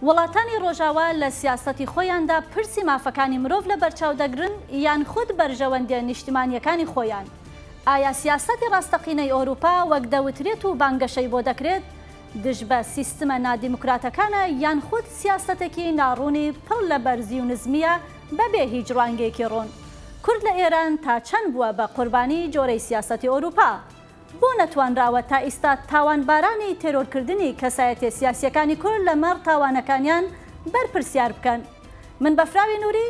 وڵاتانی ڕۆژاوا لە سیاسەتی خۆیاندا پرسی مافەکانی مرۆڤ لە بەرچاو دەگرن یان خود بەرژەوەندیە نیشتیمانیەکانی خۆیان؟ ئایا سیاسەتی ڕاستەقینەی ئۆروپا وەک دەوترێت و بانگەشەی بۆ دەکرێت دژ بە سیستمە نادیموکراتەکانە یان خود سیاسەتێکی ناڕوونی پڕ لە بەرزی و نزمیە بەبێ هیچ ڕوانگەیەکی ڕوون؟ کورد لە ئێران تا چەند بووە بە قوربانی جۆرەی سیاسەتی ئۆروپا؟ بۆ نەتوانراوە تا ئیستا تاوانبارانی تێرۆرکردنی کەسایەتیە سیاسیەکانی کورد لە مەڕ تاوانەکانیان بەرپرسیار بکەن؟ من بەفراوی نوری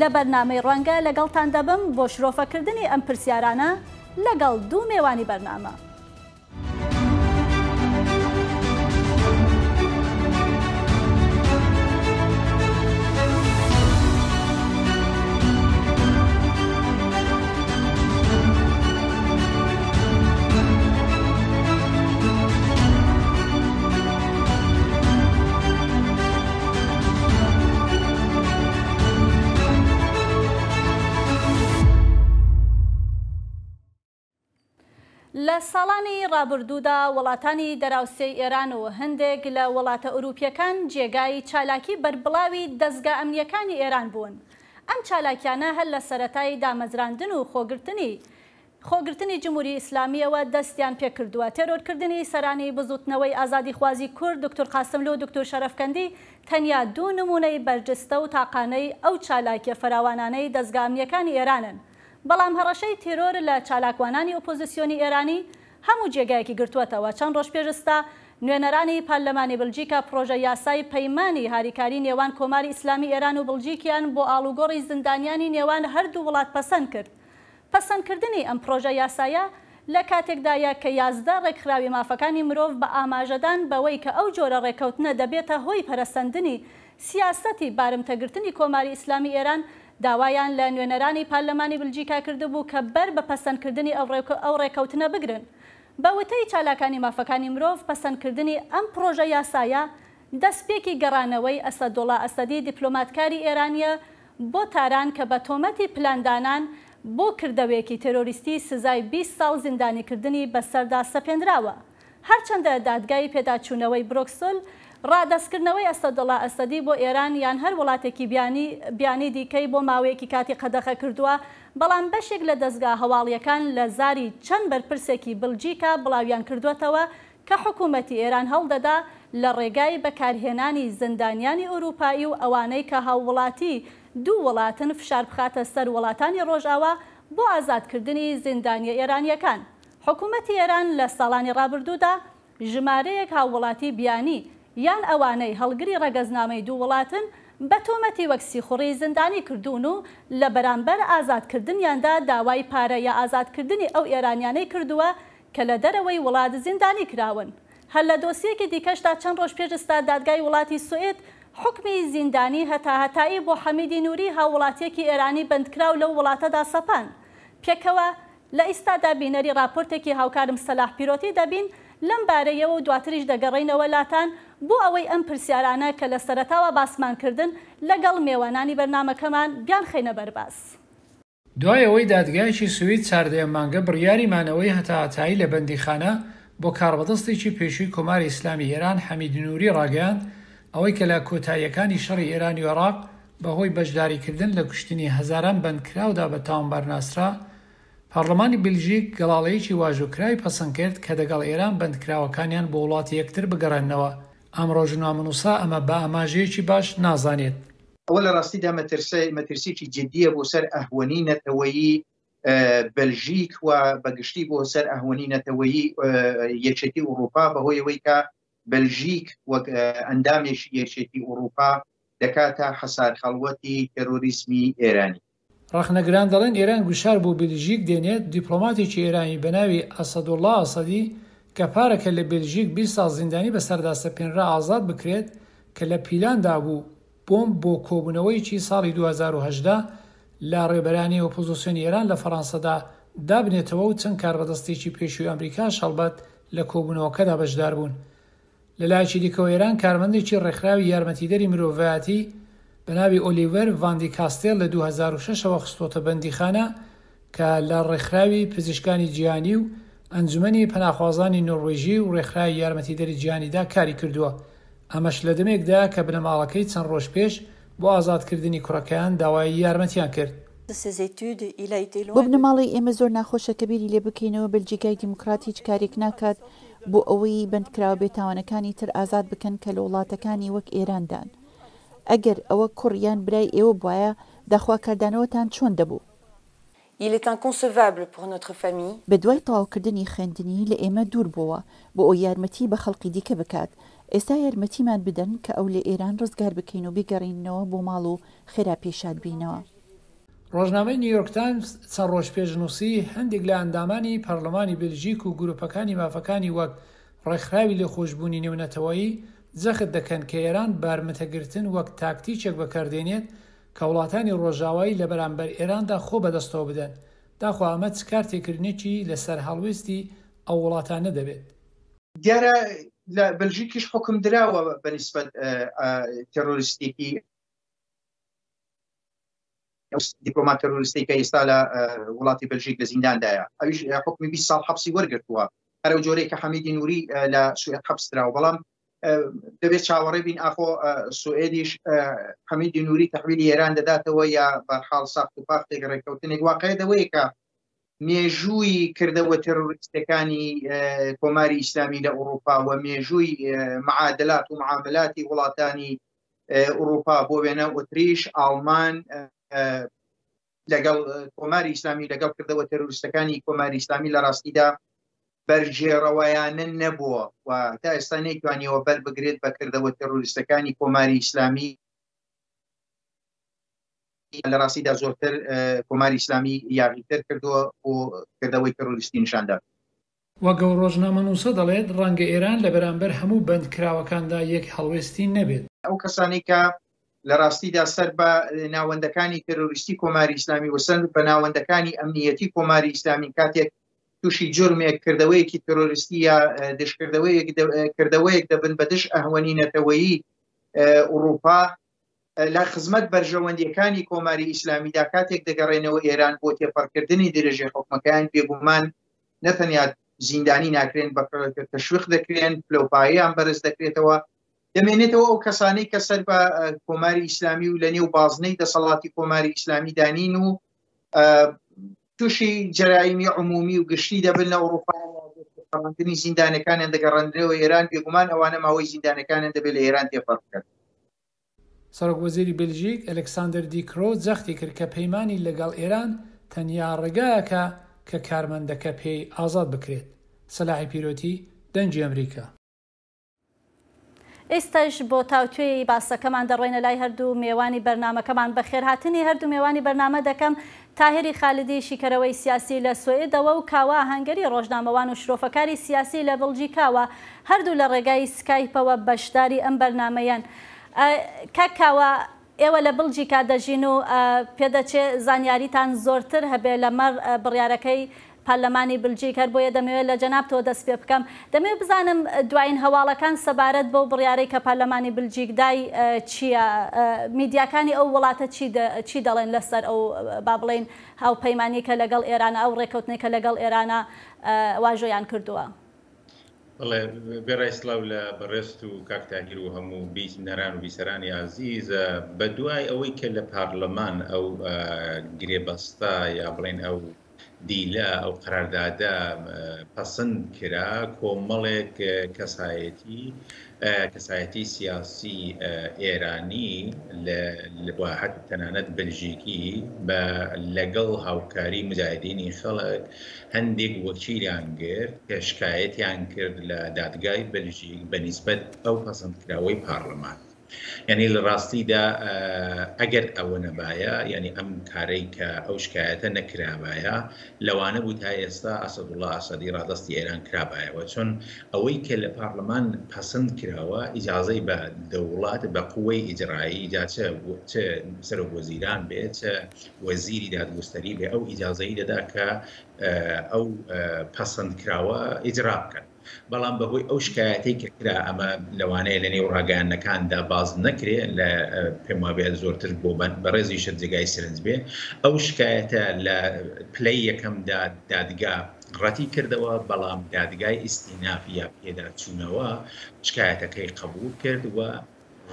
لە بەرنامەی ڕوانگە لەگەڵتان دەبم بۆ شرۆفەکردنی ئەم پرسیارانە لەگەڵ دوو مێوانی بەرنامە. لە ساڵانی ڕابردوودا وڵاتانی دەراوسێی ئێران و هەندێک لە وڵاتە ئورووپییەکان جێگای چالاکی بەربڵاوی دەزگا ئەمنییەکانی ئێران بوون. ئەم چالاکیانە هەر لە سەرەتای دامەزراندن و خۆگرتنی خۆگرتنی جمهوری ئیسلامییەوە دەستیان پێکردووە. تێرۆرکردنی سەرانی بزووتنەوەی ئازادیخوازی کورد دوکتور قاسملوو و دوکتور شەرەفکەندی تەنیا دوو نموونەی بەرجستە و تاقانەی ئەو چالاکیە فراوانانەی دەزگا ئەمنییەکانی ئێرانن. بەڵام هەڕەشەی تێرۆر لە چالاکوانانی ئۆپۆزیسیۆنی ئێرانی هەموو جێگایەکی گرتووەتەوە. چەند ڕۆژ پێش ئستا نوێنەرانی پارلەمانی بلجیکا پڕۆژە یاسای پەیمانی هاریکاری نێوان کۆماری ئیسلامی ئێران و بلجیکیان بۆ ئاڵوگۆڕی زیندانیانی نێوان هەردوو وڵات پەسەند کرد. پەسەندکردنی ئەم پڕۆژە یاسایە لە کاتێکدایە کە 11 ڕێکخراوی مافەکانی مرۆڤ بە ئاماژەدان بەوەی کە ئەو جۆرە ڕێککەوتنە دەبێتە هۆی پەرەسەندنی سیاسەتی بارمتەگرتنی کۆماری ئیسلامی ئێران داوایان لە نوێنەرانی پارلەمانی بلجیکا کردبوو کە بەر بە پەسەندکردنی ئەو ڕێککەوتنە بگرن. بە وتەی چالاکانی مافەکانی مرۆڤ پەسەندکردنی ئەم پڕۆژە یاسایە دەستپێکی گەڕانەوەی ئەسەدوڵا ئەسەدی دیپلۆماتکاری ئێرانییە بۆ تاران کە بە تۆمەتی پلاندانان بۆ کردەوەیەکی تێرۆریستی سزای 20 ساڵ زیندانیکردنی بەسەردا سەپێنراوە. هەرچەندە دادگای پێداچوونەوەی برۆکسل ڕادەستکردنەوەی ئەسەدوڵا ئەسەدی بۆ ئێران یان هەر وڵاتێکی بیانی بیانی دیکەی بۆ ماوەیەکی کاتی قەدەغە کردووە، بەڵام بەشێک لە دەزگا هەواڵییەکان لە زاری چەند بەرپرسێکی بلجیکا بڵاویان کردووەتەوە کە حکوومەتی ئێران هەوڵدەدا لە ڕێگای بەکارهێنانی زیندانیانی ئورووپایی و ئەوانەی کە هاووڵاتی دوو وڵاتن فشار بخاتە سەر وڵاتانی ڕۆژئاوا بۆ ئازادکردنی زیندانییە ئێرانییەکان. حکوومەتی ئێران لە ساڵانی ڕابردوودا ژمارەیەک هاووڵاتی بیانی یان ئەوانەی هەڵگری ڕەگەزنامەی دوو وڵاتن بە تۆمەتی وەک سیخوڕی زیندانی کردوون و لە بەرامبەر ئازادکردنیاندا داوای پارە یا ئازادکردنی ئەو ئێرانیانەی کردووە کە لە دەرەوەی وڵات زیندانی کراون. هەر لە دۆسیەکی دیکەشدا چەند ڕۆژ پێش ئستا دادگای وڵاتی سوئد حوکمی زیندانی هەتاهەتایی بۆ حەمیدی نوری هاووڵاتیەکی ئێرانی بەندکراو لەو وڵاتەدا سەپاند. پێکەوە لە ئیستادا بینەری ڕاپۆرتێکی هاوکارم سەلاح پیرۆتی دەبین لەم بارەیەوە و دواتریش دەگەڕێینەوە لاتان بۆ ئەوەی ئەم پرسیارانە کە لە سەرەتاوە باسمان کردن لەگەڵ مێوانانی بەرنامەکەمان بیانخەینە بەر باس. دوای ئەوەی دادگایەکی سوید چاردەیەم مانگە بڕیاری مانەوەی هەتاهەتایی لە بەندیخانە بۆ کاربەدەستێکی پێشووی کۆماری ئیسلامی ئێران حەمید نوری ڕاگەیاند ئەوەی کە لە کۆتاییەکانی شەڕی ئێران و عێراق بە هۆی بەشداریکردن لە کوشتنی هەزاران بەندکراودا بە تاوانبار ناسرا، پارلمانی بلژیک گەڵاڵەیەکی واژۆکراوی پەسەند کرد کە دەگەڵ ئێران بەندکراوەکانیان بۆ وڵاتی یەکتر بگەڕێننەوە. ئەم ڕۆژنامەنووسە ئەمە بە ئاماژەیەکی باش نازانێت. ئەوە لە ڕاستیدا مەترسییەکی جدییە بۆ سەر ئەهوەنی نەتەوەیی بەلژیک و بە گشتی بۆ سەر ئەهوەنی نەتەوەیی یەکێتی ئوڕووپا بە هۆی ئەوەی کە بەلژیک وەک ئەندامێکی یەکێتی ئوڕووپا دەکاتە حەسارخەڵوەتی تێرۆریزمی ئێرانی. ڕەخنەگران دەڵێن ئێران گوشار بۆ بێلژیک دێنێت، دیپڵۆماتێکی ئێرانی بە ناوی ئەسەدوڵڵا ئەسەدی کە پارەکە لە بێلژیک 20 ساڵ زیندانی بەسەردا سەپێنرا ئازاد بکرێت کە لە پیلاندا بوو بۆمب بۆ کۆبوونەوەیەکی ساڵی 2018 لە ڕێبەرانی ئۆپۆزۆسیۆنی ئێران لە فەڕانسەدا دابنێتەوە و چەند کاربەدەستێکی پێشووی ئەمریکاش هەڵبەت لە کۆبوونەوەکەدا بەشدار بوون. لە لایەکی دیکەوە ئێران کارمەندێکی ڕێکخراوی یارمەتیدەری مرۆڤایەتی بە ناوی ئۆلیڤەر ڤاندی کاستێل لە 2006 ەوە خستۆتە بەندیخانە کە لە ڕێکخراوی پزیشکانی جیهانی و ئەنجومەنی پەناخوازانی نۆروێژی و ڕێکخراوی یارمەتیدەری جیهانیدا کاری کردووە. ئەمەش لە دەمێکدایە کە بنەماڵەکەی چەند ڕۆژ پێش بۆ ئازادکردنی کوڕەکەیان داوای یارمەتیان کرد. بۆ بنەماڵەی ئێمە زۆر ناخۆشە کە بیری لێ بکەینەوە بەلجیکای دیموکرات هیچ کارێک ناکات بۆ ئەوەی بەندکراوە بێتاوانەکانی تر ئازاد بکەن کە لە وڵاتەکانی وەک ئێراندان. ئەگەر ئەوە کوڕ یان برای ئێوە بوایە داخوا کاردانەوەتان چۆن دەبوو؟ Il est inconcevable pour notre famille. بە دوای تەواوکردنی خوێندنی لە ئێمە دوور بۆوە بۆ ئەوەی یارمەتی بە خەڵقی دیکە بکات. ئێستا یارمەتیمان بدەن کە ئەو لە ئێران ڕزگار بکەین و بیگەڕیننەوە بۆ ماڵ و خێرا پێی شاد بینەوە. ڕۆژنامەی نیویۆرک تایمز چەند ڕۆژ پێش نووسی، هەندێک لە ئەندامانی پەرلەمانی بێلژیک و گروپەکانی مافەکانی وەک ڕێکخراوی لێخۆشبوونی نێونەتەوەیی جەخت دەکەن کە ئێران بارمتەگرتن وەک تاکتیکێک بەکاردێنێت کە وڵاتانی ڕۆژاوایی لە بەرامبەر ئێراندا خۆ بەدەستەوە بدەن، داخوا ئەمە چ کارتێکردنێکی لەسەر هەڵوێستی ئەو وڵاتانە دەبێت؟ دیارە لە بەلژیکیش حوکم دراوە بە نیسبەت تێرۆریستێکی دیپلۆمات تێرۆریستی کە ئێستا لە وڵاتی بەلژیک لە زینداندایە، ئەویش حوکمی 20 ساڵ حەبسی وەرگرتووە، هەر ئەو جۆرەی کە حەمیدی نووری لە سوئێد حەبس دراوە. بەڵام دەبێت چاوەڕێ بین ئاخۆ سوئێدیش حەمیدی نووری تەحویلی ئێران دەداتەوە یا بەرحاڵ ساخت و پاختێک ڕێککەوتنێک. واقعێ دەوەیە کە مێژووی کردەوە تێرۆریستەکانی کۆماری ئیسلامی لە ئورووپا و مێژووی معادلات و معاملاتی وڵاتانی ئورووپا بۆ وێنە ئۆتریش، ئاڵمان لەگەڵ کۆماری ئیسلامی لەگەڵ کردەوە تێرۆریستەکانی کۆماری ئیسلامی لە ڕاستیدا بەرگێڕەوەیانە نەبووە و تا ئێستا نەیتوانیەوە بەر بگرێت بە کردەوە تێرۆریستەکانی کۆماری ئیسلامی. لە ڕاستیدا زۆرتر کۆماری ئیسلامی یاغیتر کردووە بۆ کردەوەی تێرۆریستی نیشاندا. وەک ئەو ڕۆژنامەنووسە دەڵێت، ڕەنگە ئێران لە بەرامبەر هەموو بەندکراوەکاندا یەک هەڵوێستی نەبێت. ئەو کەسانەی کە لە ڕاستیدا سەر بە ناوەندەکانی تێرۆریستی کۆماری ئیسلامی و سەر بە ناوەندەکانی ئەمنیەتی کۆماری ئیسلامین، کاتێک تووشی جرمێک، کردەوەیەکی تێرۆریستی یا دژکردەوەیەک کردەوەیەک دەبن بە دژ ئەهوەنی نەتەوەیی ئورووپا، لە خزمەت بەرژەوەندییەکانی کۆماری ئیسلامیدا کاتێک دەگەڕێنەوە ئێران بۆ تێپەڕکردنی درێژەی حوکمەکەیان، بێگومان نەتەنیا زیندانی ناکرێن، بە تەشویق دەکرێن، پلەوپایەیان بەرز دەکرێتەوە. دەمێنێتەوە ئەو کەسانەی کە سەر بە کۆماری ئیسلامی و لە نێو بازنەی دەسەڵاتی کۆماری ئیسلامیدا نین و تووشی جەرایمی عمومی و گشتی دەبن لە ئەوروپا، تێپەڕاندنی زیندانەکانیان دەگەڕێنرێەوە ئێران، بێگومان ئەوانە ماوەی زیندانەکانیان دەبێت لە ئێران تێپەڕ بکەن. سەرۆک وەزیری بێلژیک ئەلێکساندەر دی کرۆ جەختی کرد کە پەیمانی لەگەڵ ئێران تەنیا ڕێگایەکە کە کارمەندەکە پێی ئازاد بکرێت. سەلاحی پیرۆتی، دەنگی ئەمریکا. ئیستەش بۆ تاوتوێی باسەکەمان دەڕۆینە لای هەردوو مێوانی بەرنامەکەمان. بەخێرهاتنی هەردوو مێوانی بەرنامە دەکەم، تاهیری خالدی شیکەرەوەی سیاسی لە سوئدەوە و کاوە ئاهەنگەری ڕۆژنامەوان و شرۆفەکاری سیاسی لە بڵجیکاوە، هەردوو لە ڕێگای سکایپەوە بەشداری ئەم بەرنامەیەن. کاک کاوە ئێوە لە بڵجیکا دەژین و پێدەچێ زانیاریتان زۆرتر هەبێ لەمەڕ بڕیارەکەی پەرلەمانی بلجیک، هەر بۆیە دەمەوێت لە جەنابتەوە دەست پێ بکەم. دەمەوێت بزانم دوایین هەواڵەکان سەبارەت بەو بڕیارەی کە پەرلەمانی بلجیک دای چییە؟ میدیاکانی ئەو وڵاتە چی دەڵێن لەسەر ئەو با بڵێین هاوپەیمانیی کە لەگەڵ ئێرانە، ئەو ڕێککەوتنەی کە لەگەڵ ئێرانە واژۆیان کردووە؟ بەڵێ، وێڕای سڵاو لە بەڕێزت و کاک تاهیر و هەموو بینەران و بیسەرانی ئازیز، بە دوای ئەوەی کە لە پارلەمان ئەو گرێبەستە یا بڵێین ئەو دیلە، ئەو قەراردادە پەسند کرا، کۆمەڵێک کەسایەتی کەسایەتی سیاسی ئێرانی و تەنانەت بەلژیکی بە لەگەڵ هاوکاری مجاهدینی خەڵک هەندێک وەکیلیان گرت کە شکایەتیان کرد لە دادگای بەلژیک بە نیسبەت ئەو پەسەندکراوەی پارلمان. یانی لە ڕاستیدا ئەگەر ئەوە نەبایە، یانی ئەم کارەی کە ئەو شکایەتە نەکرابایە، لەوانە بوو تا ئێستا ئەسەدوڵا ئەسەدی ڕادەستی ئێران کرابایەوە، چون ئەوەی کە لە پارلمان پەسند کراوە ئیجازەی بە دەوڵەت بە قوەی ئیجرایی جا چ چ سەرۆک وەزیران بێ چ وەزیری دادگوستەری بێ ئەو ئیجازەی دەدا کە ئەو پەسند کراوە ئیجرا بکەن. بەڵام بەهۆی ئەو شکایەتەی کە کرا ئەمە لەوانەیە لە نێو ڕاگەیاندنەکاندا باس نەکرێ لە پێم وابێ زۆرتر بۆ بەڕێزیشت جێگای سرنج بێ ئەو شکایەتە لە پلەی یەکەمدا دادگا. ڕەتی کردەوە، بەڵام دادگای ئیستیناف یا پێداچوونەوە شکایەتەکەی قبوڵ کرد و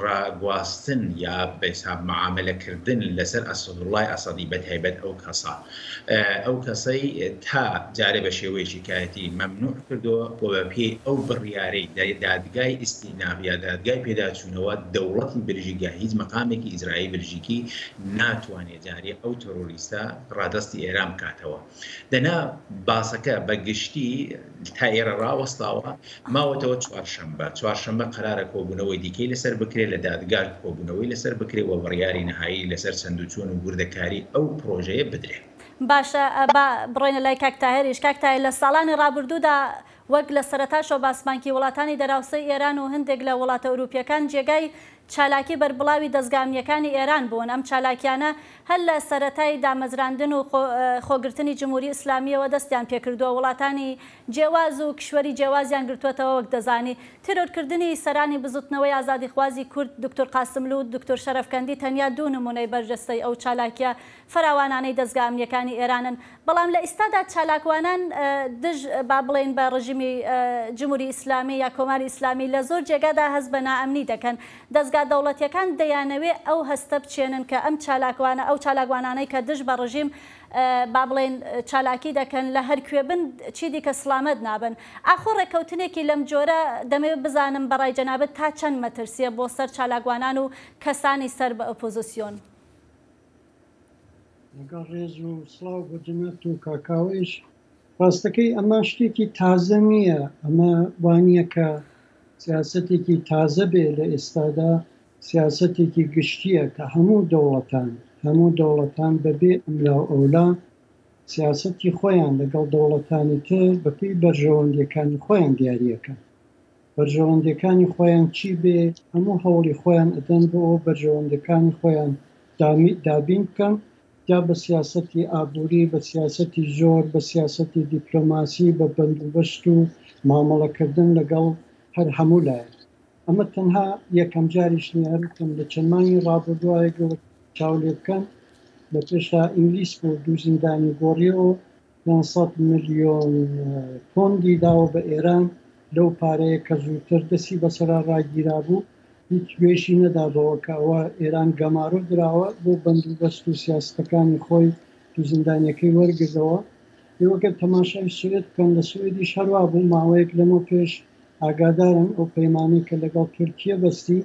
ڕاگواستن یا بە حساب معاملە کردن لەسەر ئەسەدوڵای ئەسەدی بە تایبەت ئەو کەسە ئەو کەسەی تا جارێ بە شێوەیەکی کاتی مەمنوع کردووە و بە پێی ئەو بڕیارەی دادگای ئیستیناف یا دادگای پێداچوونەوە دەوڵەتی بلژیک یا هیچ مەقامێکی ئیجرایی بلژیکی ناتوانێ جارێ ئەو ترۆریستە ڕادەستی ئێران بکاتەوە. دەنا باسەکە بە گشتی تا ئێرە ڕاوەستاوە، ماوەتەوە چوارشەمبە. چوارشەمبە قەرارە کۆبوونەوەی دیکەی لەسەر بکرێ، لە دادگا کۆبوونەوەی لەسەر بکرێ و بڕیاری نەهایی لەسەر چەند و چۆن و وردەکاری ئەو پرۆژەیە بدرێ. باشە با بڕۆینە لای کاک تاهێریش. کاک تاهێر لە ساڵانی ڕابردوودا وەک لە سەرەتاشەوە باسمان کی وڵاتانی دەراوسێی ئێران و هەندێک لە وڵاتە ئوروپییەکان جێگای چالاکی بەربڵاوی دەزگا ئەمنییەکانی ئێران بوون. ئەم چالاکیانە هەر لە سەرەتای دامەزراندن و خۆگرتنی جمهوری ئیسلامییەوە دەستیان پێکردووە، وڵاتانی جێواز و کیشوەری جێوازیان گرتووەتەوە وەک دەزانی تیرۆرکردنی سەرانی بزوتنەوەی ئازادیخوازی کورد دکتور قاسملوو و دکتور شەرەفکەندی تەنیا دوو نموونەی بەرجەستەی ئەو چالاکییە فراوانانەی دەزگا ئەمنییەکانی ئێرانن، بەڵام لە ئیستادا چالاکوانان دژ با بڵێین بە ڕژیمی جمهوری ئیسلامی یا کۆماری ئیسلامی لە زۆر جێگادا هەست بە نائەمنی دەکەن. دەزگا دەوڵەتیەکان دەیانەوێ ئەو هەستە بچێنن کە ئەم چالاکوانە ئەو چالاکوانانەی کە دژ بە ڕژیم با بڵێین چالاکی دەکەن لە هەر کوێ بن چیدیکە سڵامەت نابن. ئاخۆ ڕێککەوتنێکی لەم جۆرە دەمەوێ بزانم بە ڕای جەنابت تا چەند مەترسیە بۆ سەر چالاکوانان و کەسانی سەر بە ئۆپۆزسیۆن؟ لەگەڵ ڕێز و سڵاو بۆ جەنابت و کاک کاوەیش، ڕاستەکەی ئەمە شتێکی تازە نییە، ئەمە وانییە کە سیاسەتێکی تازە بێ لە ئێستادا، سیاسەتێکی گشتییە کە هەموو دەوڵەتان، هەموو دەوڵەتان بەبێ ئەملا و ئەولا سیاسەتی خۆیان لەگەڵ دەوڵەتانی تر بەپێی بەرژەوەندییەکانی خۆیان دیارییەکەن. بەرژەوەندیەکانی خۆیان چی بێ هەموو هەوڵی خۆیان ئەدەن بۆ ئەوە بەرژەوەندەکانی خۆیان دابین بکەن جا بە سیاسەتی ئابووری بە سیاسەتی زۆر بە سیاسەتی دیپلۆماسی بە بەندوبەست و مامەڵەکردن لەگەڵ هەر هەموو لایەک ئەمە تەنها یەکەم جاریش نییە هەروکەم لە چەند مانگی ڕابردووە گەر چاو لێ بکەن لە پێشدا ئینگلیس بوو دوو زیندانی گۆڕیەوە 500 ملیۆن پۆندی داوە بە ئێران لەو پارەیە کە زووتر دەستی بەسەرا ڕاگیرابوو، هیچ گوێیشی نەدا بەوە کە ئەوە ئێران گەمارۆ دراوە بۆ بەندوبەست و سیاسەتەکانی خۆی دوو زیندانیەکەی وەرگردەوە. ئێوە گەر تەماشای سوئێد بکەن لە سوئێدیش هەروا بوو ماوەیەک لەمەو پێش ئاگادارن ئەو پەیمانەی کە لەگەڵ تورکیە بەستی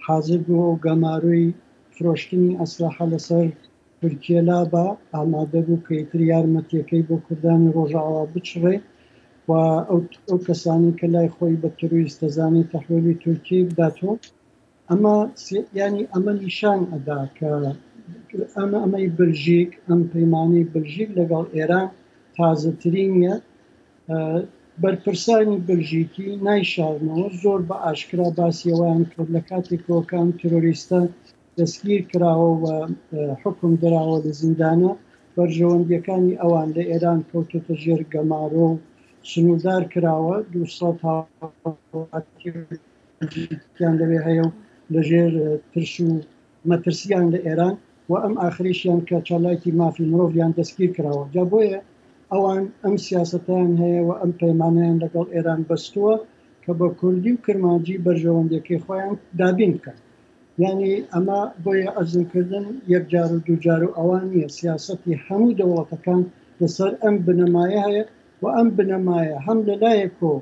حازر بوو ئەو گەمارۆی فرۆشتنی ئەسلەحە لەسەر تورکیە لابا، ئامادە بوو کە ئیتر یارمەتیەکەی بۆ کوردانی ڕۆژئاوا بچڕێ و ئەو کەسانەی کە لای خۆی بە ترویست دەزانێ تەحویلی تورکیەی بداتەوە. ئەمە یانی ئەمە نیشان ئەدا کە ئەمە ئەمەی بلژیک ئەم پەیمانەی بلژیک لەگەڵ ئێران تازەترینیە. بەرپرسانی بلژیکی نایشارنەوە زۆر بە ئاشکرا باسی ئەوەیان کرد لە کاتێکەوە کە ئەم ترۆریستە دەستگیر کراوە و حوکم دراوە لە زیندانە، بەرژەوەندییەکانی ئەوان لە ئێران کەوتۆتە ژێر گەمارۆ و سنووردار کراوە، 200 هاوڵاتی بەلجیکیان لەوێ هەیە و لە ژێر ترس و مەترسیان لە ئێران و ئەم ئاخریشیان کە چالاکی مافی مرۆڤیان دەستگیر کراوە. جا بۆیە ئەوان ئەم سیاسەتەیان هەیە و ئەم پەیمانەیان لەگەڵ ئێران بەستووە کە بە کوردی و کرمانجی بەرژەوەندیەکەی خۆیان دابین بکەن. یانی ئەمە بۆیە ئەزم کردن یەک جار و دوو جار و ئەوان نییە، سیاسەتی هەموو دەوڵەتەکان لەسەر ئەم بنەمایە هەیە و ئەم بنەمایە هەم لە لایەکۆ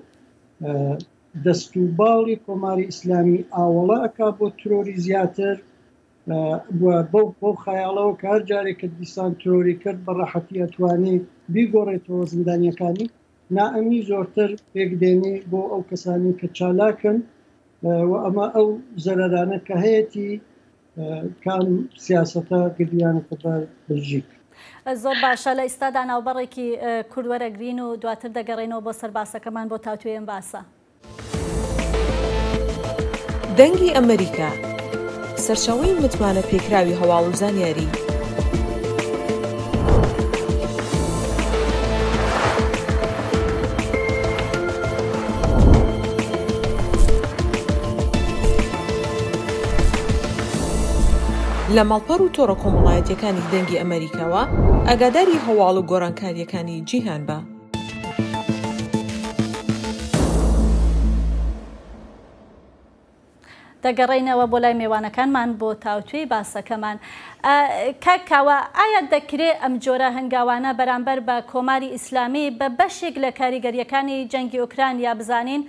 دەست و باڵی کۆماری ئیسلامی ئاوەڵە ئەکا بۆ ترۆری زیاتر و بەو بەو خەیاڵەوە کە هەر جارێک کە دیسان ترۆری کرد بە ڕەحەتی ئەتوانێ بیگۆڕێتەوە زیندانیەکانی نائەمنی زۆرتر پێک دێنێ بۆ ئەو کەسانی کە چالاکن و ئەمە ئەو زەرەرانە کە هەیەتی کام سیاسەتە گردویانەتە بەر بلژیک. زۆر باشە لە ئیستادا ناوبەڕێکی کورت وەرەگرین و دواتر دەگەڕێینەوە بۆ سەر باسەکەمان بۆ تاوتوێی ئەم باسە. دەنگی ئەمەریکا، سەرچاوەی متمانە پێکراوی هەواڵ و زانیاری. لە ماڵپەڕ و تۆڕە کۆمەڵایەتیەکانی دەنگی ئەمەریکاوە ئاگاداری هەواڵ و گۆڕانکاریەکانی جیهان بە. دەگەڕێینەوە بۆ لای مێوانەکانمان بۆ تاوتوێی باسەکەمان. کاک کاوە، ئایا دەکرێ ئەم جۆرە هەنگاوانە بەرامبەر بە کۆماری ئیسلامی بە بەشێک لە کاریگەرییەکانی جەنگی ئۆکرانیا بزانین؟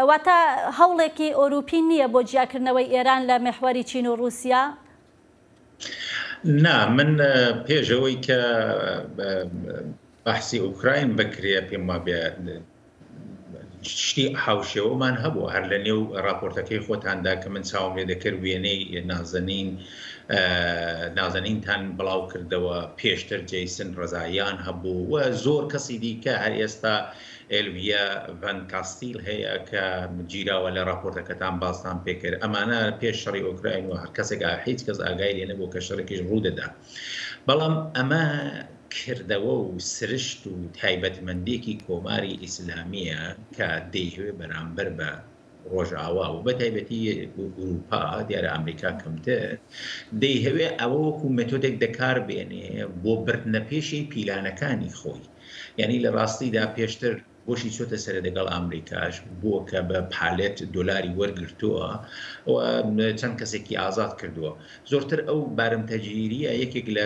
واتە هەوڵێکی ئۆرووپی نییە بۆ جیاکردنەوەی ئێران لە میحوەری چین و ڕووسیا؟ نا، من پێش ئەوەی کە بەحسی ئۆکراین بکرێ پێم وابێ شتی هاوشێوەمان هەبوو هەر لە نێو راپۆرتەکەی خۆتاندا کە من چاوم لێ دەکرد وێنەی نازەنین نازەنینتان بڵاو کردەوە پێشتر جەیسن ڕەزایان هەبوو و زۆر کەسی دیکە هەر ئێستا ئێلڤە ڤان کاستیل هەیە کە گیراوە لە راپۆرتەکەتان باستان پێکرد ئەمانە پێش شەڕی ئۆکراین و هەر کەسێک هیچ کەس ئاگای لێ نەبوو کە شەڕێکیش ڕوودەدا بەڵام ئەمە کردەوە و سرشت و تایبەتمەندییەکی کۆماری ئیسلامییە کە دەیهەوێ بەرامبەر بە ڕۆژئاوا و بە تایبەتی ئورووپا، دیارە ئامریکا کەمتر، دەیهەوێ ئەوە وەکوو مێتۆدێک دەکار بێنێ بۆ بردنەپێشی پیلانەکانی خۆی. یانی لە ڕاستیدا پێشتر بۆشی چۆتە سەرێ دەگەڵ ئامریکاش بووە کە بە پالێت دۆلاری وەرگرتووە و چەند کەسێکی ئازاد کردووە. زۆرتر ئەو بارمتەگیرییە یەکێک لە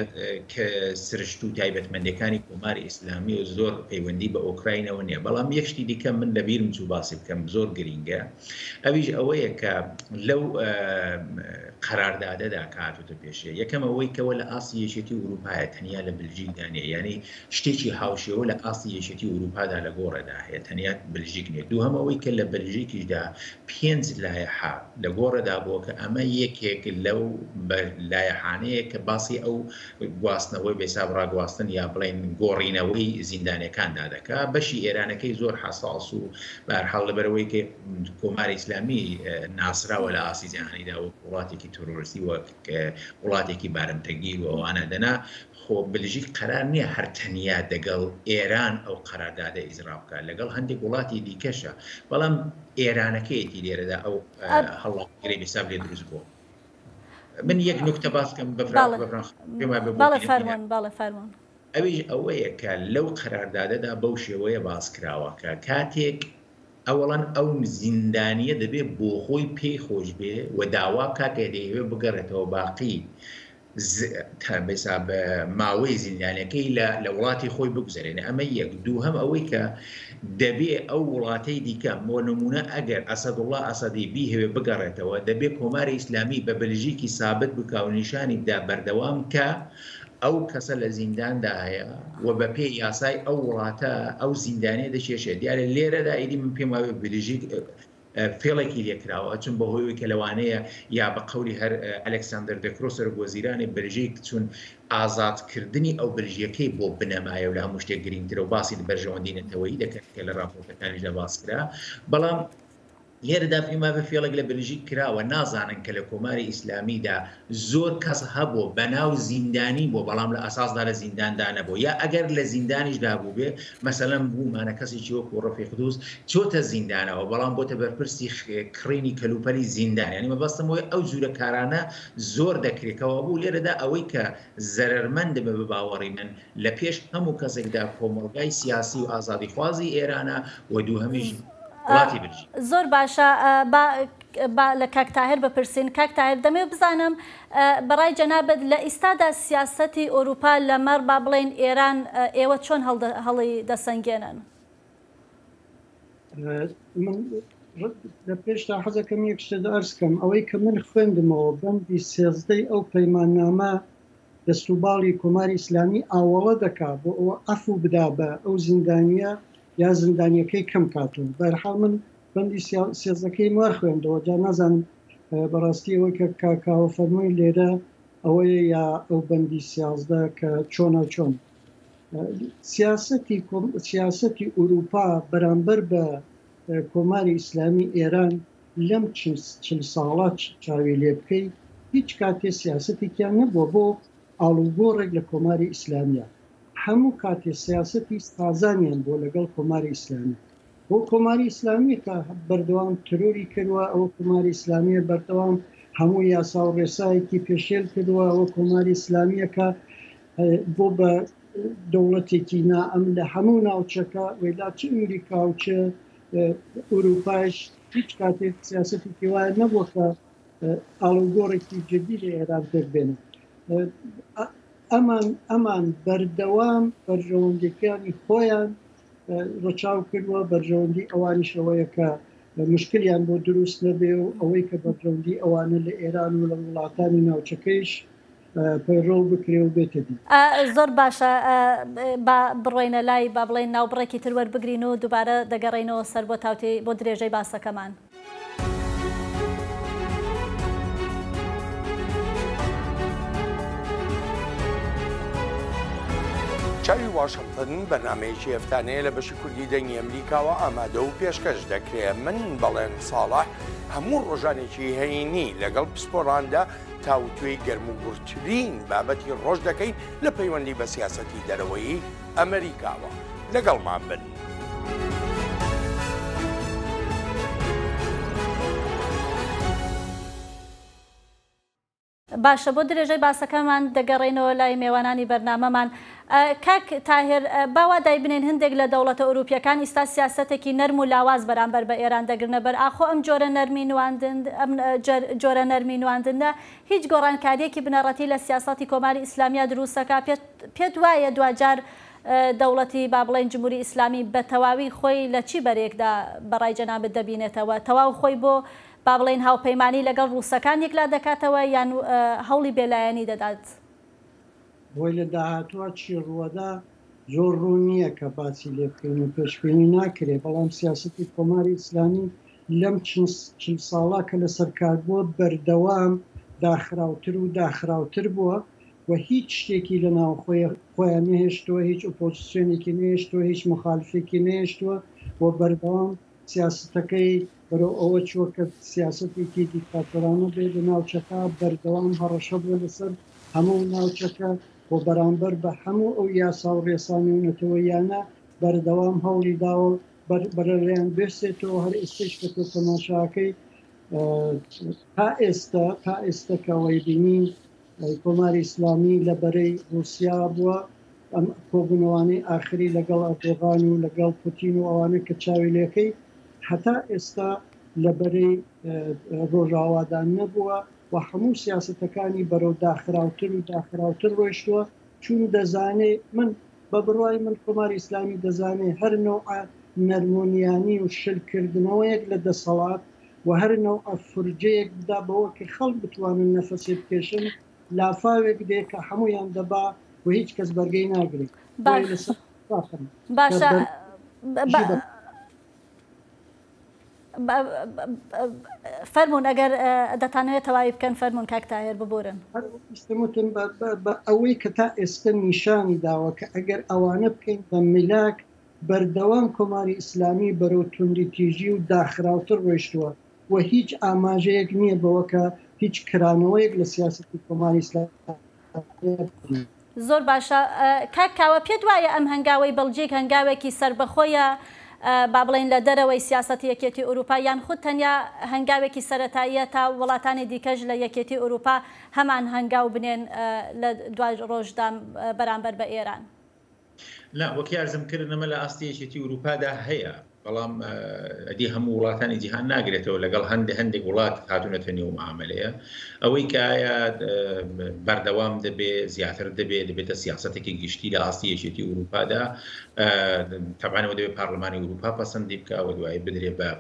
سرشت و تایبەتمەندیەکانی کۆماری ئیسلامی و زۆر پەیوەندی بە ئۆکراینەوە نییە. بەڵام یەک شتی دیکە من لە بیرم چوو باسی بکەم زۆر گرینگە ئەویش ئەوەیە کە لەو قەراردادەدا کە هاتووتە پێشێ یەکەم ئەوەی کەوە لە ئاستی یەکێتی ئورووپایە تەنیا لە بلژیکدا نییە یانی شتێکی هاوشێوە لە ئاستی یەکێتی ئورووپادا لە گۆڕێدا هەیە، تەنیا بلژیک نییە. دووهەم ئەوەی کە لە بلژیکیشدا پێنج لایەحە لە گۆڕێدا بووە کە ئەمە یەکێک لەو لایەحانەیە کە باسی ئەو گواستنەوەی بە حیساب ڕاگواستن یا بڵێین گۆڕینەوەی زیندانیەکاندا دەکا. بەشی ئێرانەکەی زۆر حەساس و بەهەرحاڵ لەبەرئەوەی کە کۆماری ئیسلامی ناسراوە لە ئاستی جیهانیدا وەک وڵاتێکی ترۆریستی وەک وڵاتێکی بارمتەگیر و ئەوانە دەنا خۆ بلژیک قەرار نیە هەر تەنیا دەگەڵ ئێران ئەو قەراردادە ئیجرا بکا، لەگەڵ هەندێک وڵاتی دیکەشە، بەڵام ئێرانەکەیەتی لێرەدا ئەو هەڵاگرەی بێساب لێ دروست بووە. من یەک نوکتە باس کەم بەفران پێم وایە بە بەڵێ فەرموون، بەڵێ فەرموون. ئەویش ئەوەیە کە لەو قەراردادەدا بەو شێوەیە باس کراوە کە کاتێک ئەوەڵەن ئەو زیندانییە دەبێ بۆخۆی پێی خۆش بێ و داوا بکا کە دەیهەوێ بگەڕێتەوە باقی بە ماوەی زیندانەکەی لە وڵاتی خۆی بگوزەرێنێ ئەمە یەک دووهەم ئەوەی کە دەبێ ئەو وڵاتەی دیکە بۆ نمونە ئەگەر ئەسەدوڵڵا ئەسەدی بیهەوێ بگەڕێتەوە دەبێ کۆماری ئیسلامی بە بلژیکی سابت بکا و نیشانی بدا بەردەوام کە ئەو کەسە لە زینداندا هەیە و بە پێی یاسای ئەو وڵاتە ئەو زیندانیە دەکێشێت دیارە لێرەدا ئیدی من پێم وابێ بلژیک فێڵێکی لێکراوە چون بەهۆی کە لەوانەیە یا بە قەولی هەر ئەلکساندەر دەکرۆ سەرۆک وەزیرانی بلژیک چون ئازادکردنی ئەو بلژیەکەی بۆ بنەمایە و لە هەموو شتێک گرنگترە و باسی بەرژەوەندی نەتەوەیی دەکەن کە لە راپۆرتەکانیشدا باس کرا بەڵام لێرەدا پێم وایە فێڵێک لە بلژیک کراوە، نازانن کە لە کۆماری ئیسلامیدا زۆر کەس هەبووە بەناو زیندانی بووە بەڵام لە ئەساسدا لە زینداندا نەبووە یا ئەگەر لە زیندانیشدا بووبێ مەسەلەن بوومانە کەسێکی وەکوو ڕەفیق دووست چۆتە زیندانەوە بەڵام بۆتە بەرپرسی کڕینی کەلوپەلی زیندان یانی مەبەستم ئەوەیە ئەو جورە کارانە زۆر دەکرێ کەوابوو لێرەدا ئەوەی کە زەرەرمەند دەبێ بە باوەڕی من لە پێش هەموو کەسێکدا کۆمەڵگای سیاسی و ئازادیخوازی ئێرانە و دووهەمیش وڵاتی بلژیک. زۆر باشە با با لە کاک تاهر بپرسین کاک تاهر دەمەوێت بزانم بەڕای جەنابت لە ئیستادا سیاسەتی ئۆروپا لەمەڕ با بڵێین ئێران ئێوە چۆن هەڵی دەسەنگێنن؟ من لە پێشدا حەزەکەم یەک شتت عەرز کەم ئەوەی کە من خوێندمەوە بەندی سێزدەی ئەو پەیماننامە دەست و باڵی کۆماری ئیسلامی ئاوەڵە دەکا بۆ ئەوە عەفوو بدا بە ئەو زیندانییە یا زیندانییەکەی کەم کاتەوە. بەهەرحاڵ من بەندی سێزدەکەیم وا خوێندەوە جا نازانم بەڕاستی ئەوەی کە کاک کاوە فەرمووی لێرە ئەوەیە یا ئەو بەندی 13 کە چۆنە چۆن سیاسەتی سیاسەتی ئورووپا بەرامبەر بە کۆماری ئیسلامی ئێران لەم چل ساڵە چاوی لێ بکەی هیچ کاتێ سیاسەتێکیان نەبووە بۆ ئاڵوگۆڕێک لە کۆماری ئیسلامیە هەموو کاتێ سیاسەتی سازانیان بووە لەگەڵ کۆماری ئیسلامی بۆ کۆماری ئیسلامیە کە بەردەوام ترۆری کردوە ئەوە کۆماری ئیسلامیە بەردەوام هەموو یاسا و ڕێسایەکی پێشێل کردوە ئەوە کۆماری ئیسلامیە کە بۆ بە دەوڵەتێکی نائەمن لە هەموو ناوچەکە وێلا چ ئەمریکا و چ ئوروپایش هیچ کاتێک سیاسەتێکی وایە نەبووە کە. ئاڵوگۆڕێکی جدی لە ئێران پێک بێنن. ئەمان ئەمان بەردەوام بەرژەوەندیەکانی خۆیان ڕەچاو کردووە، بەرژەوەندی ئەوانیش ئەوەیە کە مشکلیان بۆ دروست نەبێ و ئەوەی کە بەرژەوەندی ئەوانە لە ئێران و لە وڵاتانی ناوچەکەیش پەیڕەو بکرێ و بێتە دی. زۆر باشە با بڕۆینە لای با بڵێین ناوبڕێکی تر وەربگرین و دووبارە دەگەڕێینەوە سەر بۆ تاوتێی بۆ درێژەی باسەکەمان. چاوی واشنتن بەرنامەیەکی هەفتانەیە لە بەشی کوردی دەنگی ئەمریکاوە ئامادە و پێشکەش دەکرێ. من بەڵێن ساڵح هەموو ڕۆژانێکی هەینی لەگەڵ پسپۆڕاندا تاوتوێی گەرموگوڕترین بابەتی ڕۆژ دەکەین لە پەیوەندی بە سیاسەتی دەرەوەیی ئەمریکاوە. لەگەڵمان بن. باشە بۆ درێژەی باسەکەمان دەگەڕێینەوە لای مێوانانی بەرنامەمان. کاک تاهیر با وا دایبنێین هندێک لە دەوڵەتە ئوروپیەکان ئیستا سیاسەتێکی نەرم و لاواز بەرامبەر بە ئێران دەگرنە بەر ئاخۆ ئەم جۆرە نەرمی نواندن ئەم جۆرە نەرمی نواندنە هیچ گۆڕانکاریەکی بنەڕەتی لە سیاسەتی کۆماری ئیسلامیا دروست دەکا پێت پێت وایە دواجار دەوڵەتی با بڵێین جمهوری ئیسلامی بە تەواوی خۆی لە چی بەرەیەکدا بە ڕای جەنابت دەبینێتەوە تەواو خۆی بۆ با بڵێین هاوپەیمانی لەگەڵ ڕووسەکان یەکلا دەکاتەوە یان هەوڵی بێلایەنی دەدات؟ بۆی لە داهاتووا چی ڕووەدا زۆر ڕوون نییە کە باسی لێ بکەین و پێشبینی ناکرێ، بەڵام سیاسەتی کۆماری ئیسلامی لەم چل ساڵە کە لەسەر کار بووە بەردەوام داخراوتر و داخراوتر بووە و هیچ شتێکی لە ناوخۆی خۆیان نەهێشتووە، هیچ ئۆپۆزسیۆنێکی نەهێشتووە، هیچ موخالفێکی نەهێشتووە و بەردەوام سیاسەتەکەی بەرەو ئەوە چووە کە سیاسەتێکی دیکتاتۆرانە بێت لە ناوچەکە، بەردەوام هەڕەشە بووە لەسەر هەموو ناوچەکە و بەرامبەر بە هەموو ئەو یاسا و ڕێسا نێونەتەوەییانە بەردەوام هەوڵی داوە بەرەڵیان بێسێتەوە. هەر ئێستەیش کە تۆ تەماشاکەی تا ئێستا تا ئێستا کە ئەوەی بینین کۆماری ئیسلامی لە بەرەی ڕووسیا بووە، ئەم کۆبوونەوانەی ئاخری لەگەڵ ئەردۆغان و لەگەڵ پوتین و ئەوانە کە چاوی لێکەی هەتا ئێستا لە بەرەی ڕۆژاوادا نەبووە و هەموو سیاسەتەکانی بەرەو داخراوتر و داخراوتر ڕۆیشتووە، چون دەزانێ من بە بڕوای من کۆماری ئیسلامی دەزانێ هەر نەوعە نەرمونیانی و شلکردنەوەیەک لە دەسەڵات و هەر نەوعە فرجەیەک بدا بەوە کە خەڵک بتوانن نەفەسێ بکێشن لافاوێک دێ کە هەموویان دەبا و هیچ کەس بەرگەی ناگرێ. بۆیە لەسەر اتفاقم کە باشە بەر دژی بە. فەرموون ئەگەر دەتانەوێت تەواوی بکەن فەرموون کاک تاهێر ببورن. هەر ویستم وتم بە ئەوەی کە تا ئێستە نیشانی داوە کە ئەگەر ئەوانە بکەین بە ملاک بەردەوام کۆماری ئیسلامی بەرەو توندوتیژی و داخراوتر ڕۆیشتووە و هیچ ئاماژەیەک نییە بەوە کە هیچ کرانەوەیەک لە سیاسەتی کۆماری ئیسلامی ببینین. زۆر باشە کاک کاوە پێت وایە ئەم هەنگاوەی بەڵجیک هەنگاوێکی سەربەخۆیە با بڵێین لە دەرەوەی سیاسەتی یەکێتی ئوروپا یان خود تەنیا هەنگاوێکی سەرەتاییە تا وڵاتانی دیکەش لە یەکێتی ئوروپا هەمان هەنگاو بنێن لە دوای ڕۆژدا بەرامبەر بە ئێران؟ نا، وەک عەرزم کرد ئەمە لە ئاستی یەکێتی ئوروپادا هەیە، بەڵام ئەدی هەموو وڵاتانی جیهان ناگرێتەوە لەگەڵ هەندێک هەندێک وڵات هاتوونەتە نێو معاملەیە ئەوەی کە ئایا بەردەوام دەبێ زیاتر دەبێ دەبێتە سیاسەتێکی گشتی لە ئاستی یەکێتی ئوروپادا تەبعەن ئەوە دەبێت پارلمانی ئوروپا پەسەندی بکە و دوایی بدرێ بە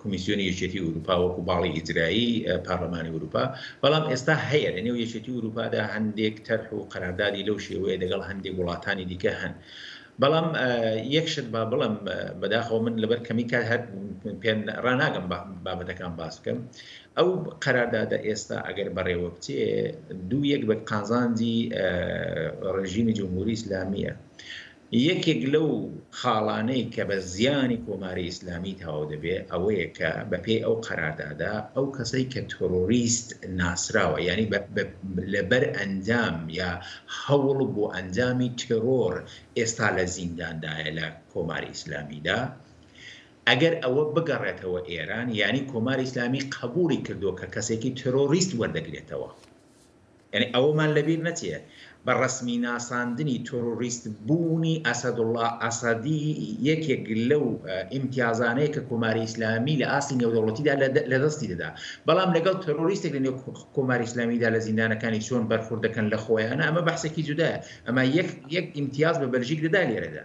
کۆمیسیۆنی یەکێتی ئوروپا وەکو باڵی ئیجرایی پارلمانی ئوروپا بەڵام ئێستا هەیە لە نێو یەکێتی ئوروپادا هەندێک تەرح و قەراردادی لەو شێوەیە دەگەڵ هەندێک وڵاتانی دیکە هەن بەڵام یەک شت با بڵێم بەداخەوە من لەبەر کەمی کات هەر پێ ڕاناگەم بابەتەکان باس بکەم ئەو قەراردادە ئێستا ئەگەر بەڕێوە بچێ دوو یەک بە قازانجی ڕژیمی جمهوری ئیسلامیە یەکێک لەو خاڵانەی کە بە زیانی کۆماری ئیسلامی تەواو دەبێ ئەوەیە کە بەپێی ئەو قەراردادە ئەو کەسەی کە ترۆریست ناسراوە یانی لەبەر ئەنجام یا هەوڵ بۆ ئەنجامی تێرۆر ئێستا لە زینداندایە لە کۆماری ئیسلامیدا، ئەگەر ئەوە بگەڕێتەوە ئێران یانی کۆماری ئیسلامی قەبووڵی کردووە کە کەسێکی تێرۆریست وەردەگرێتەوە. یانی ئەوەمان لەبیر نەچێ. بە ڕەسمی ناساندنی تۆرۆریست بوونی ئەسەدوڵڵا ئەسەدی یەکێک لەو ئیمتیازانەیە کە کۆماری ئیسلامی لە ئاستی نێودەوڵەتیدا لە دەستی دەدا. بەڵام لەگەڵ تۆرۆریستێک لە نێو کۆماری ئیسلامیدا لە زیندانەکانی چۆن بەرخورد دەکەن لە خۆیانە ئەمە بەحسێکی جودایە. ئەمە یەک یەک ئیمتیاز بە بەلژیک دەدا لێرەدا.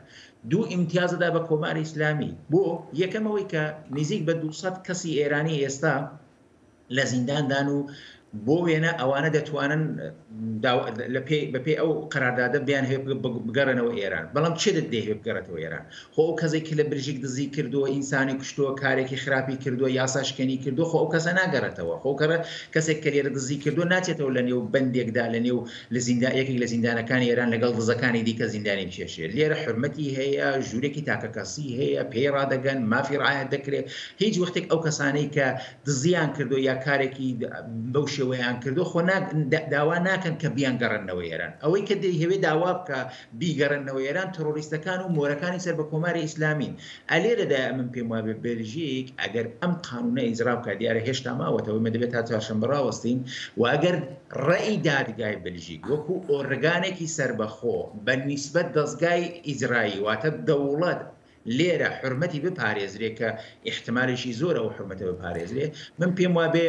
دوو ئیمتیاز دەدا بە کۆماری ئیسلامی. بۆ؟ یەکەم ئەوەی کە نیزیک بە 200 کەسی ئێرانی ئێستا لە زینداندان و بۆ وێنە ئەوانە دەتوانن بەپێی ئەو قەراردادە بیانهەوێت بگەڕێنەوە ئێران بەڵام کێ دەیهەوێت بگەڕێتەوە ئێران خۆ ئەو کەسێک کە لە بلژیک دزی کردووە ئینسانی کوشتووە کارێکی خراپی کردووە یاسا شکێنی کردووە خۆ ئەو کەسە ناگەڕێتەوە خۆ کەرە کەسێک کە لێرە دزی کردووە ناچێتەوە لە نێو بەندێکدا لە نێو لە زیندا یەکێک لە زیندانەکانی ئێران لەگەڵ دزەکانی دیکە زیندانی بکێشێت لێرە حرمەتی هەیە ژوورێکی تاکەکەسی هەیە پێی ڕادەگەن مافی ڕایەت دەکرێت هیچ وەختێک ئەو کەسانەی کە دزیان کردووە یا کارێکی بەو شێوەیان کردووە خۆ داوا ناکەن کە بیانگەڕێننەوە ئێران. ئەوەی کە دەیهەوێ داوا بکا بیگەڕێننەوە ئێران تڕۆریستەکان و مۆرەکانی سەر بە کۆماری ئیسلامین. ئەلێرەدایە ئەمن پێم وابێ بێلژیک ئەگەر ئەم قانوونە ئیجرا بکا دیارە هێشتا ماوەتەوە ئێمە دەبێ تا چوارشەمبە ڕاوەستین و ئەگەر ڕەئی دادگای بلژیک وەکوو ئۆرگانێکی سەربەخۆ بە نیسبەت دەزگای ئیجرایی واتە دەوڵەت لێرە حورمەتی بپارێزرێ کە ئیحتمالێکی زۆرە ئەو حورمەتە بپارێزرێ من پێم وابێ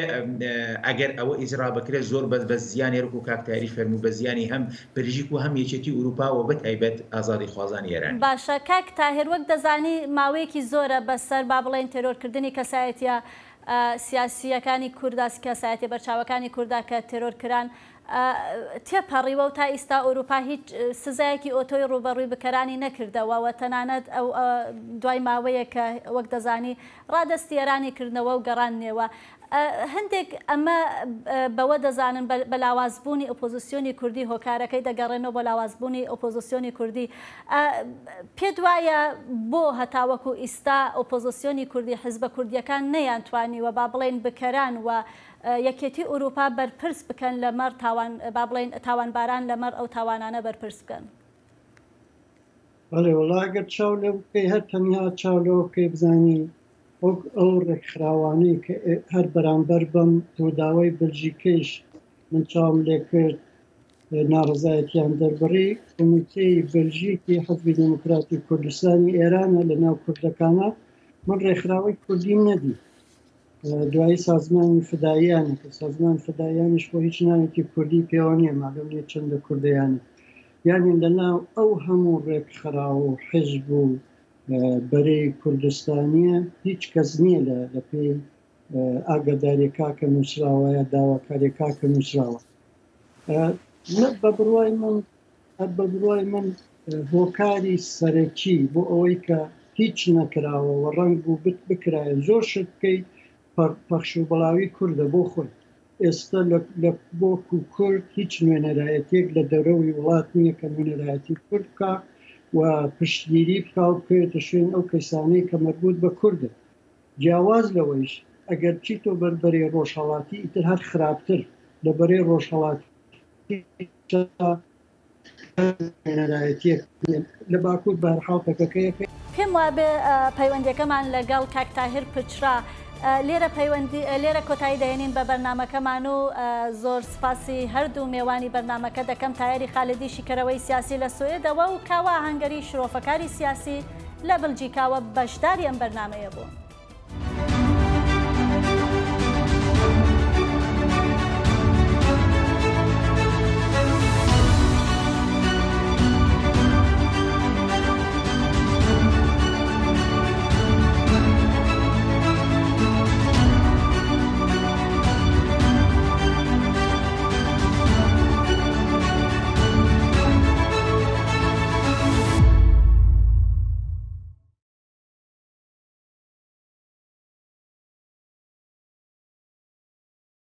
ئەگەر ئەوە ئیجرا بکرێت زۆر بەس بە زیانی هەروەکو کاک تاهیریش فەرمووی بە زیانی هەم بلژیک و هەم یەکێتی ئورووپا و بە تایبەت ئازادیخوازانی ئێرانی. باشە کاک تاهیر وەک دەزانی ماوەیەکی زۆرە بە سەر با بڵێین تێرۆر کردنی کەسایەتیە سیاسییەکانی کوردا کەسایەتیە بەرچاوەکانی کوردا کە تێرۆر کران تێپەڕیوە و تا ئیستا ئوروپا هیچ سزایەکی ئۆتۆی ڕووبەڕووی بکەرانی نەکردەوە و تەنانەت ئەو دوای ماوەیەک کە وەک دەزانی ڕادەستی ئێرانی کردنەوە و گەڕاندنیەوە. هەندێک ئەمە بەوە دەزانن بە لاوازبوونی ئۆپۆزیسیۆنی کوردی هۆکارەکەی دەگەڕێنەوە بۆ لاوازبوونی ئۆپۆزیسیۆنی کوردی. پێت وایە بۆ هەتاوەکو ئیستا ئۆپۆزیسیۆنی کوردی حیزبە کوردییەکان نەیانتوانیوە با بڵێین بکەران و یەکێتی ئوروپا بەرپرس بکەن لە مەڕ تاوان با بڵێین تاوانباران لە مەڕ ئەو تاوانانە بەرپرس بکەن. بەڵێ وەڵا ئەگەر چاو لێ بکەی هەر تەنیا چاو لەوە بکەی بزانی وەک ئەو ڕێکخراوانەی کە هەر بەرامبەر بەم ڕووداوەی بلژیکەیش من چاوم لێ کرد ناڕەزایەتیان دەربڕی کۆمیتەی بلژیکی حزبی دێموکراتی کوردستانی ئێرانە لە ناو کوردەکانە من ڕێکخراوەی کوردیم نەدی دوایی سازمانی فداییانە کە سازمان فداییانیش خۆ هیچ ناوێکی کوردی پێوە نییە مالوم نییە چەندە کوردەیانە یعنی لەناو ئەو هەموو ڕێکخراو و حزب و بەرەی کوردستانیە هیچ کەس نییە لە لە پێی ئاگاداریەکە کە نووسراوە یا داواکاریەکە کە نووسراوە بە بڕوای من هەر بە بڕوای من هۆکاری سەرەکی بۆ ئەوەی کە هیچ نەکراوە و ڕەنگ بوو بت بکرایە زۆر شت بکەی پەخش و بڵاوی کوردە بۆ خۆی ئێستا لە بۆکو کورد هیچ نوێنەرایەتیەک لە دەرەوەی وڵات نییە کە نوێنەرایەتی کورد بکا و پشتگیری بکا و بکەوێتە شوێن ئەو کەسانەی کە مەربوط بە کوردن جیاواز لەوەیش ئەگەر بچیتۆ بەر بەرەی ڕۆژهەڵاتی ئیتر هەر خراپتر لە بەرەی ڕۆژهەڵاتی لە باکوور بەهەرحاڵ پەکەکەیەکە. پێم وابێ پەیوەندیەکەمان لەگەڵ کاک تاهیر پچرا. لێرە پەیوەندی لێرە کۆتایی دەهێنین بە بەرنامەکەمان و زۆر سپاسی هەردوو مێوانی بەرنامەکە دەکەم تایەری خالدی شیکەرەوەی سیاسی لە سوئێدەوە و کاوە ئاهەنگەری شرۆفەکاری سیاسی لە بلجیکاوە بەشداری ئەم بەرنامەیە بوون.